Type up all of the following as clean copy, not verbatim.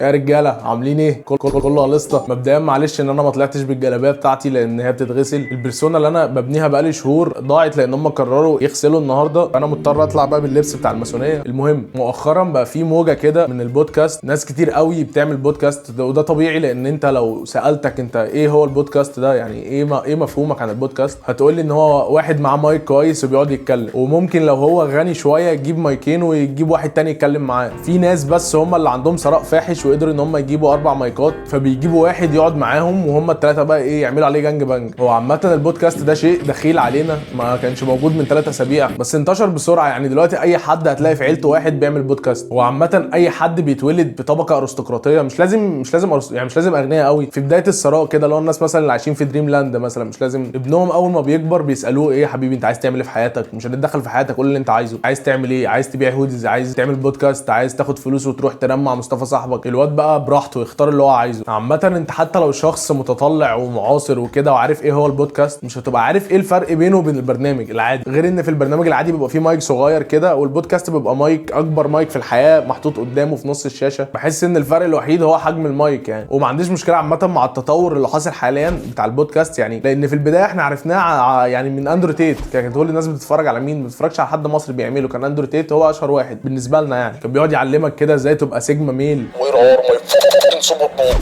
يا رجاله عاملين ايه؟ كل كل كله لسه. مبدئيا معلش ان انا ما طلعتش بالجلابيه بتاعتي لان هي بتتغسل. ال persona اللي انا ببنيها بقالي شهور ضاعت لان هم قرروا يغسلوا النهارده، فانا مضطر اطلع بقى باللبس بتاع الماسونيه. المهم مؤخرا بقى في موجه كده من البودكاست، ناس كتير قوي بتعمل بودكاست، وده طبيعي لان انت لو سالتك انت ايه هو البودكاست ده، يعني ايه ما ايه مفهومك عن البودكاست، هتقول لي ان هو واحد معاه مايك كويس وبيقعد يتكلم، وممكن لو هو غني شوية يجيب مايكين ويجيب واحد تاني يتكلم معاه. في ناس بس هم اللي عندهم ثراء فاحش وقدروا ان هم يجيبوا 4 مايكات، فبيجيبوا واحد يقعد معاهم وهم الثلاثة بقى ايه يعملوا عليه gang bang. هو عامة البودكاست ده شيء دخيل علينا، ما كانش موجود من 3 اسابيع، بس انتشر بسرعة. يعني دلوقتي اي حد هتلاقي في عيلته واحد بيعمل بودكاست. وعامة اي حد بيتولد بطبقه ارستقراطيه، مش لازم مش لازم يعني مش لازم اغنياء قوي، في بداية الثراء كده، اللي هو الناس مثلا اللي عايشين في دريم لاند مثلا، مش لازم ابنهم اول ما بيكبر بيسالوه ايه يا حبيبي انت عايز تعمل ايه في حياتك، مش هنتدخل في حياتك، قول اللي انت عايزه، عايز تعمل ايه، عايز تبيع hoodies، عايز تعمل بودكاست، عايز تاخد فلوس وتروح تنام مع مصطفى صاحبك. الواد بقى براحته يختار اللي هو عايزه. عامة انت حتى لو شخص متطلع ومعاصر وكده وعارف ايه هو البودكاست، مش هتبقى عارف ايه الفرق بينه وبين البرنامج العادي، غير ان في البرنامج العادي بيبقى فيه مايك صغير كده، والبودكاست بيبقى مايك اكبر مايك في الحياة محطوط قدامه في نص الشاشة. بحس ان الفرق الوحيد هو حجم المايك يعني. وما عنديش مشكلة عامة مع التطور اللي حاصل حاليا بتاع البودكاست، يعني لان في البداية احنا عرفناه يعني من اندرو تيت، كانت كل الناس بتتفرج على مين؟ ما بتتفرجش على حد مصري بيعمله، كان اندرو تيت هو اشهر واحد بالنسبة لنا، يعني كان بيقعد يعلمك كده ازاي تبقى sigma male.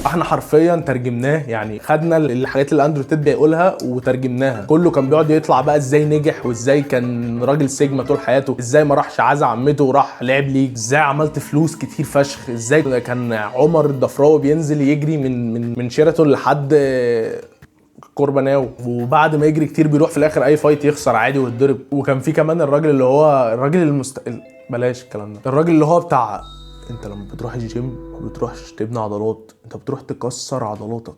احنا حرفيا ترجمناه، يعني خدنا الحاجات اللي اندرو تيت بيقولها وترجمناها. كله كان بيقعد يطلع بقى ازاي نجح، وازاي كان راجل سيجما طول حياته، ازاي ما راحش عزا عمته وراح لعب league، ازاي عملت فلوس كتير فشخ، ازاي كان عمر الضفراوي بينزل يجري من شيراتون لحد كورباناو، وبعد ما يجري كتير بيروح في الاخر اي fight يخسر عادي ويتضرب. وكان في كمان الراجل اللي هو الراجل بلاش الكلام ده، الراجل اللي هو بتاع انت لما بتروح الجيم ما بتروحش تبني عضلات، انت بتروح تكسر عضلاتك،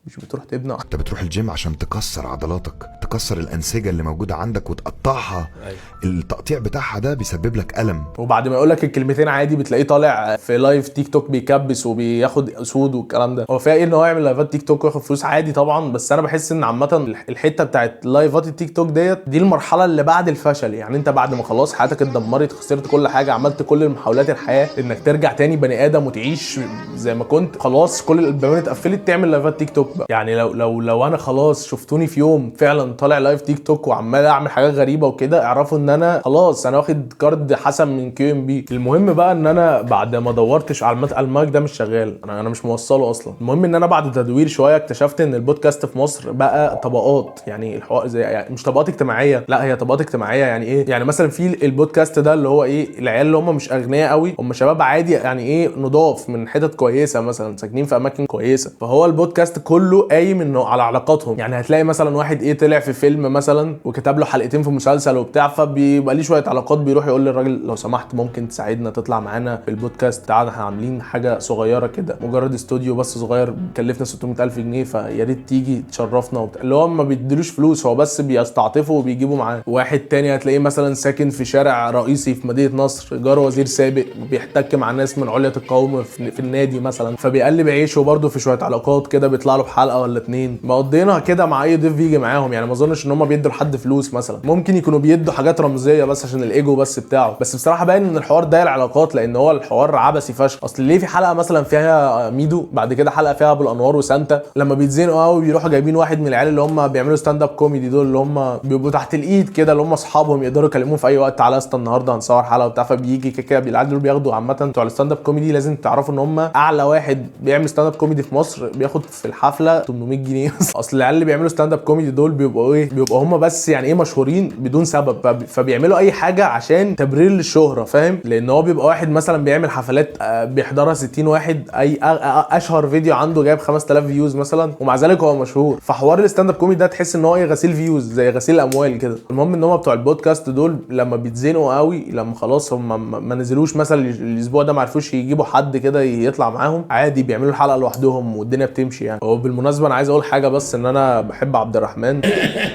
مش بتروح تبني. انت بتروح الجيم عشان تكسر عضلاتك، تكسر الانسجة اللي موجودة عندك وتقطعها. أيوة. التقطيع بتاعها ده بيسبب لك الم. وبعد ما يقول لك الكلمتين عادي بتلاقيه طالع في live تيك توك بيكبس وبياخد اسود والكلام ده. هو فيها ايه ان هو يعمل لايفات تيك توك وياخد فلوس؟ عادي طبعا، بس انا بحس ان عامة الحتة بتاعت لايفات التيك توك ديت دي المرحلة اللي بعد الفشل. يعني انت بعد ما خلاص حياتك اتدمرت، خسرت كل حاجة، عملت كل المحاولات الحياة انك ترجع تاني بني ادم وتعيش زي ما كنت، خلاص كل البيبان اتقفلت، تعمل لايفات تيك توك بقى. يعني لو لو لو انا خلاص شفتوني في يوم فعلا طالع live تيك توك وعمال اعمل حاجات غريبة وكده، اعرفوا ان انا خلاص انا واخد card حسن من QNB. المهم بقى ان انا بعد ما دورتش على المايك ده مش شغال، انا مش موصله اصلا. المهم ان انا بعد تدوير شوية اكتشفت ان البودكاست في مصر بقى طبقات، يعني الحوار زي يعني مش طبقات اجتماعية، لا هي طبقات اجتماعية. يعني ايه؟ يعني مثلا في البودكاست ده اللي هو ايه، العيال اللي هم مش اغنياء قوي، هم شباب عادي، يعني ايه، نضاف من حتت كويسة مثلا، ساكنين في اماكن كويسة، فهو البودكاست كله قايم انه على علاقاتهم. يعني هتلاقي مثلا واحد ايه طلع في فيلم مثلا وكتب له حلقتين في مسلسل وبتاع، فبيبقى ليه شوية علاقات، بيروح يقول للراجل لو سمحت ممكن تساعدنا تطلع معانا في البودكاست بتاعنا، احنا عاملين حاجة صغيرة كده، مجرد استوديو بس صغير كلفنا 600,000 جنيه، فيا ريت تيجي تشرفنا وبتاع. اللي هو ما بيديلوش فلوس، هو بس بيستعطفه وبيجيبه معاه. واحد تاني هتلاقيه مثلا ساكن في شارع رئيسي في مدينة نصر، جار وزير سابق، بيحتك مع ناس من علية القوم في النادي مثلا، فبيقلب عيشه برده في شوية علاقات كده، بيطلع له بحلقة ولا اتنين، مقضينها كده مع اي ضيف بيجي معاهم. يعني ما اظنش ان هم بيدوا لحد فلوس مثلا، ممكن يكونوا بيدوا حاجات رمزية بس عشان الايجو بس بتاعه. بس بصراحة باين ان الحوار ده العلاقات، لان هو الحوار عبثي فشخ. اصل ليه في حلقة مثلا فيها ميدو، بعد كده حلقة فيها ابو الانوار وسانتا، لما بيتزنقوا قوي بيروحوا جايبين واحد من العيال اللي هم بيعملوا stand up comedy دول، اللي هم بيبقوا تحت الايد كده، اللي هم اصحابهم يقدروا يكلموهم في اي وقت، تعالى يا اسطى النهارده هنصور حلقة وبتاع، فبيجي كده كده. العيال دول بياخدوا عامة بتوع ال stand up comedy، لازم تعرفوا ان هم اعلى واحد بيعمل stand up comedy في مصر بياخد في الحفلة 800 جنيه. اصل العيال اللي بيعملوا stand up comedy دول بيبقوا ايه، بيبقوا هم بس يعني ايه مشهورين بدون سبب، فبيعملوا اي حاجة عشان تبرير للشهره، فاهم؟ لان هو بيبقى واحد مثلا بيعمل حفلات بيحضرها 60 واحد، اي اشهر فيديو عنده جايب 5000 views مثلا، ومع ذلك هو مشهور. فحوار ال stand up comedy ده تحس ان هو ايه، غسيل views زي غسيل الاموال كده. المهم ان هم بتوع البودكاست دول لما بيتزنقوا قوي، لما خلاص هم ما نزلوش مثلا الاسبوع ده، ما عرفوش يجيبوا حد كده يطلع معاهم، عادي بيعملوا الحلقة لوحدهم والدنيا بتمشي. يعني هو بالمناسبة وبالمناسبة انا عايز اقول حاجة، بس ان انا بحب عبد الرحمن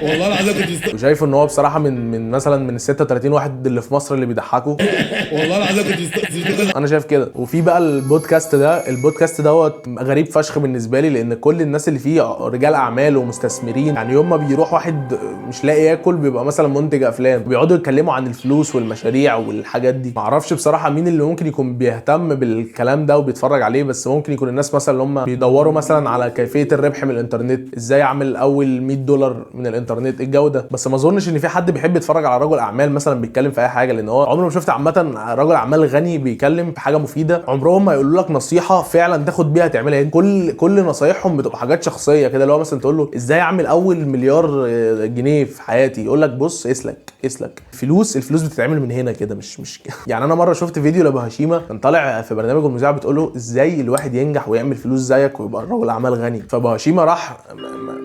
والله العظيم كنت وشايف ان هو بصراحة من مثلا من ال 36 واحد اللي في مصر اللي بيضحكوا. والله العظيم كنت انا شايف كده. وفي بقى البودكاست ده، البودكاست دوت غريب فشخ بالنسبة لي، لان كل الناس اللي فيه رجال اعمال ومستثمرين. يعني يوم ما بيروح واحد مش لاقي ياكل بيبقى مثلا منتج افلام، بيقعدوا يتكلموا عن الفلوس والمشاريع والحاجات دي. معرفش بصراحة مين اللي ممكن يكون بيهتم بالكلام ده وبيتفرج عليه، بس ممكن يكون الناس مثلا اللي هم بيدوروا مثلا على كيفية الربح من الانترنت، ازاي اعمل اول $100 من الانترنت، الجو ده. بس ما اظنش ان في حد بيحب يتفرج على رجل اعمال مثلا بيتكلم في اي حاجه، لان هو عمره ما شفت عامة رجل اعمال غني بيتكلم في حاجة مفيدة. عمرهم ما يقولوا لك نصيحة فعلا تاخد بيها تعملها. يعني كل نصايحهم بتبقى حاجات شخصية كده، اللي هو مثلا تقول له ازاي اعمل اول مليار جنيه في حياتي، يقول لك بص اسلك اسلك، فلوس، الفلوس بتتعمل من هنا كده، مش يعني. انا مرة شفت فيديو لابو هشيمه كان طالع في برنامج المذيعه بتقول له ازاي الواحد ينجح ويعمل فلوس زيك ويبقى رجل اعمال غني، فابو هشيمه راح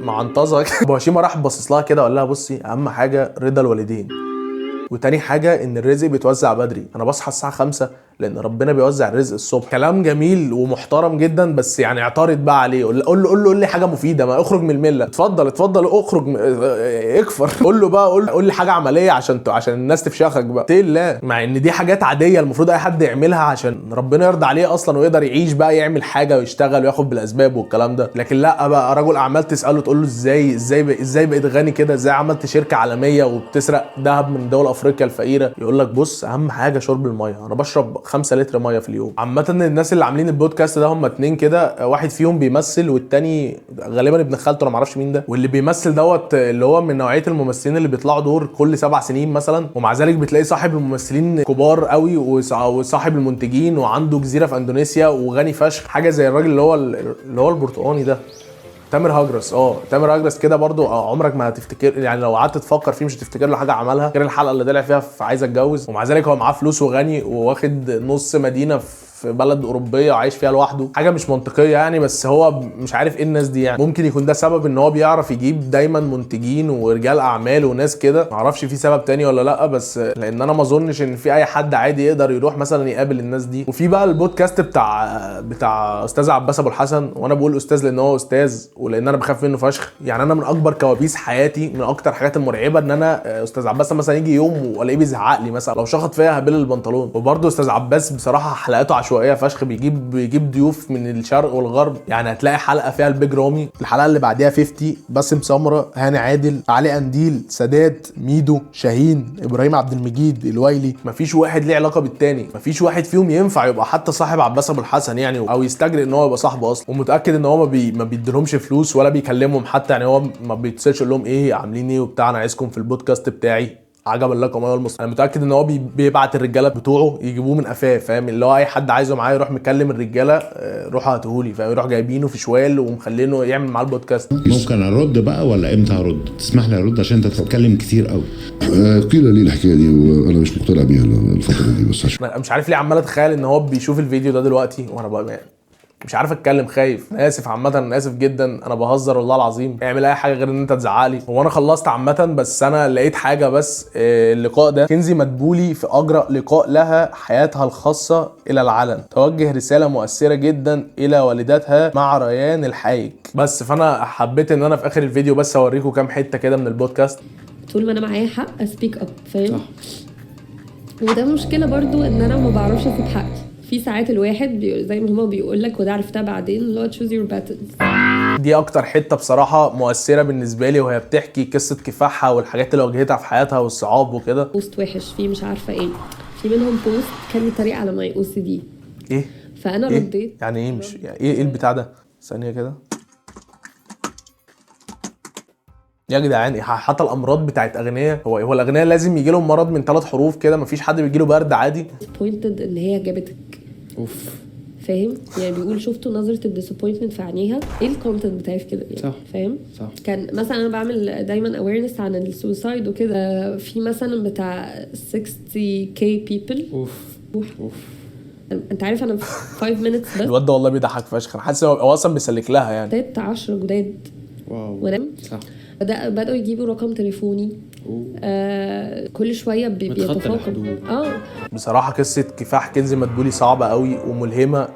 معنطزه ابو هشيمه راح باصص لها كده وقال لها بصي، اهم حاجة رضا الوالدين، وتاني حاجة ان الرزق بيتوزع بدري، انا بصحى الساعة 5 لان ربنا بيوزع الرزق الصبح. كلام جميل ومحترم جدا، بس يعني اعترض بقى عليه، قول له قول له قول لي حاجة مفيدة، ما اخرج من الملة، اتفضل اتفضل اخرج اكفر، قول له بقى قول لي حاجة عملية عشان الناس تفشخك بقى. لا، مع ان دي حاجات عادية المفروض اي حد يعملها عشان ربنا يرضى عليه اصلا ويقدر يعيش بقى، يعمل حاجة ويشتغل وياخد بالاسباب والكلام ده. لكن لا بقى رجل اعمال تساله تقول له ازاي ازاي ازاي بقيت غني كده، ازاي عملت شركة عالمية وبتسرق ذهب من دول افريقيا الفقيرة، يقول لك بص اهم حاجة شرب المية، انا بشرب 5 لتر مية في اليوم. عامة الناس اللي عاملين البودكاست ده هم 2 كده، واحد فيهم بيمثل والتاني غالبا ابن خالته، انا ما اعرفش مين ده. واللي بيمثل دوت اللي هو من نوعية الممثلين اللي بيطلعوا دور كل 7 سنين مثلا، ومع ذلك بتلاقي صاحب الممثلين كبار قوي وصاحب المنتجين وعنده جزيرة في اندونيسيا وغني فشخ، حاجة زي الراجل اللي هو البرتقاني ده، تامر هجرس. تامر هجرس كده برضو عمرك ما هتفتكر، يعني لو قعدت تفكر فيه مش هتفتكر له حاجة عملها غير الحلقة اللي طلع فيها في عايز اتجوز، ومع ذلك هو معاه فلوس وغني وواخد نص مدينة في بلد اوروبية وعايش فيها لوحده، حاجة مش منطقية يعني. بس هو مش عارف ايه الناس دي، يعني ممكن يكون ده سبب ان هو بيعرف يجيب دايما منتجين ورجال اعمال وناس كده، معرفش في سبب تاني ولا لا، بس لان انا ما اظنش ان في اي حد عادي يقدر يروح مثلا يقابل الناس دي. وفي بقى البودكاست بتاع استاذ عباس ابو الحسن، وانا بقول استاذ لان هو استاذ ولان انا بخاف منه فشخ. يعني انا من اكبر كوابيس حياتي، من اكتر الحاجات المرعبة ان انا استاذ عباس مثلا يجي يوم والاقيه بيزعق لي مثلا، لو شخط فيا هبل البنطلون. وبرده استاذ عباس بصراحة حلقاته عشوائية فشخ، بيجيب ضيوف من الشرق والغرب. يعني هتلاقي حلقة فيها البيج رامي، الحلقة اللي بعديها 50، باسم سمرة، هاني عادل، علي قنديل، سادات، ميدو، شاهين، ابراهيم عبد المجيد، الويلي. مفيش واحد ليه علاقة بالتاني، مفيش واحد فيهم ينفع يبقى حتى صاحب عباس ابو الحسن يعني، او يستجرئ ان هو يبقى صاحبه اصلا. ومتاكد ان هو ما بيديلهمش فلوس ولا بيكلمهم حتى، يعني هو ما بيتصلش يقول لهم ايه عاملين ايه وبتاع، انا عايزكم في البودكاست بتاعي عجبا لكم ايها المصريين. انا متاكد ان هو بيبعت الرجالة بتوعه يجيبوه من قفاه، فاهم؟ اللي هو اي حد عايزه معاه يروح مكلم الرجالة، روحوا هاتهولي، فاهم؟ يروح جايبينه في شوال ومخلينه يعمل معاه البودكاست. ممكن ارد بقى ولا امتى هرد؟ تسمح لي ارد عشان انت بتتكلم كتير قوي. قيل لي الحكاية دي وانا مش مقتنع بيها الفترة دي، بس عشان انا مش عارف ليه عمال اتخيل ان هو بيشوف الفيديو ده دلوقتي وانا بقى مش عارف اتكلم، خايف. انا اسف عامة، انا اسف جدا، انا بهزر والله العظيم. اعمل اي حاجة غير ان انت تزعق لي. هو انا خلصت عامة، بس انا لقيت حاجة بس. اللقاء ده كنزي مدبولي في اجرأ لقاء لها حياتها الخاصة الى العلن، توجه رسالة مؤثرة جدا الى والدتها مع ريان الحايك. بس فانا حبيت ان انا في اخر الفيديو بس اوريكم كام حتة كده من البودكاست. طول ما انا معايا حق speak up، فاهم؟ وده مشكلة برضو ان انا ما بعرفش اسيب حقي في ساعات. الواحد زي ما هما بيقول لك، وده عرفتها بعدين، اللي هو choose your battles. دي اكتر حتة بصراحة مؤثرة بالنسبة لي، وهي بتحكي قصة كفاحها والحاجات اللي واجهتها في حياتها والصعاب وكده. post وحش فيه مش عارفه ايه، في منهم post كان بيتريق على my OCD. ايه؟ فانا إيه؟ رديت. يعني ايه؟ مش يعني ايه البتاع ده؟ ثانية كده يا جدعان، حتى الامراض بتاعت اغنياء، هو الاغنياء لازم يجي لهم مرض من 3 حروف كده؟ مفيش حد بيجي له برد عادي. disappointed ان هي جابتك. اوف، فاهم؟ يعني بيقول شفتوا نظره ال disappointment في عينيها، ايه ال content بتاعي في كده يعني؟ صح، فاهم؟ صح. كان مثلا انا بعمل دايما awareness عن ال suicide وكده، في مثلا بتاع 60K people. اوف اوف، انت عارف انا في 5 minutes بس الواد ده والله بيضحك فشخ، انا حاسس هو اصلا بيسلك لها يعني. 10 جداد. wow، ونام. صح. بدأوا يجيبوا رقم تليفوني. كل شوية متخطى بيتفاقم. الحدود. بصراحة قصة كفاح كنزي مدبولي صعبة قوي وملهمه،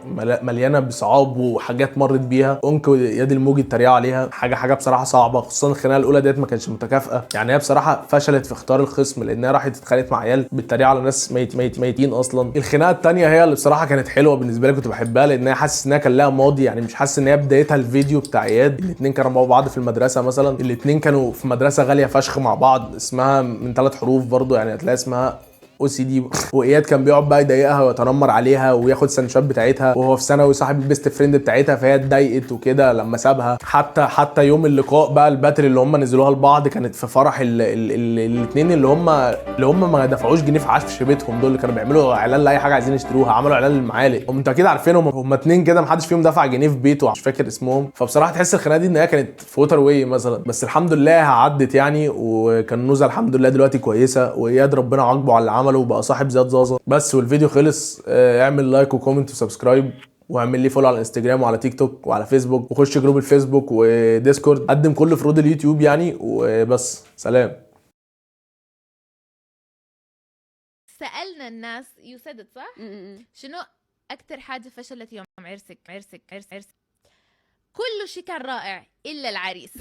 مليانة بصعاب وحاجات مرت بيها. اونك وياد الموجي اتريقوا عليها، حاجة بصراحة صعبه، خصوصا الخناقة الاولى ديت ما كانتش متكافئة. يعني هي بصراحة فشلت في اختيار الخصم، لانها راحت اتخانقت مع عيال بتتريق على ناس ميت ميت ميتين اصلا. الخناقة الثانية هي اللي بصراحة كانت حلوة بالنسبة لي، كنت بحبها لان حاسس انها كان لها ماضي، يعني مش حاسس ان هي بدايتها الفيديو بتاع اياد. الاثنين كانوا مع بعض في المدرسة مثلا، الاثنين كانوا في مدرسه غالية فشخ مع بعض، اسمها من 3 حروف برضو، يعني هتلاقي اسمها OCD. واياد كان بيقعد بقى يضايقها ويتنمر عليها وياخد سندوتشات بتاعتها، وهو في ثانوي صاحب ال best friend بتاعتها، فهي اتضايقت وكده لما سابها. حتى يوم اللقاء بقى ال battle اللي هم نزلوها لبعض كانت في فرح الاثنين اللي هم ما دفعوش جنيه في عفش بيتهم، دول اللي كانوا بيعملوا اعلان لاي حاجة عايزين يشتروها، عملوا اعلان للمعالق. هم انتوا اكيد عارفينهم، هم اتنين كده ما حدش فيهم دفع جنيه في بيته، مش فاكر اسمهم. فبصراحة تحس الخناقة دي ان هي كانت في water way مثلا، بس الحمد لله عدت يعني، وكنوزه الحمد لله دلوقتي كويسه، واياد ربنا عاقبة على اللي عمله وبقى صاحب زياد زازا بس. والفيديو خلص. اعمل like و comment و subscribe، واعمل لي follow على الانستجرام وعلى تيك توك وعلى فيسبوك، وخش group الفيسبوك وديسكورد، قدم كل فروض اليوتيوب يعني، وبس سلام. سألنا الناس، you said it صح؟ شنو أكثر حاجة فشلت يوم عرسك؟ عرسك عرس عرس. كل شيء كان رائع إلا العريس.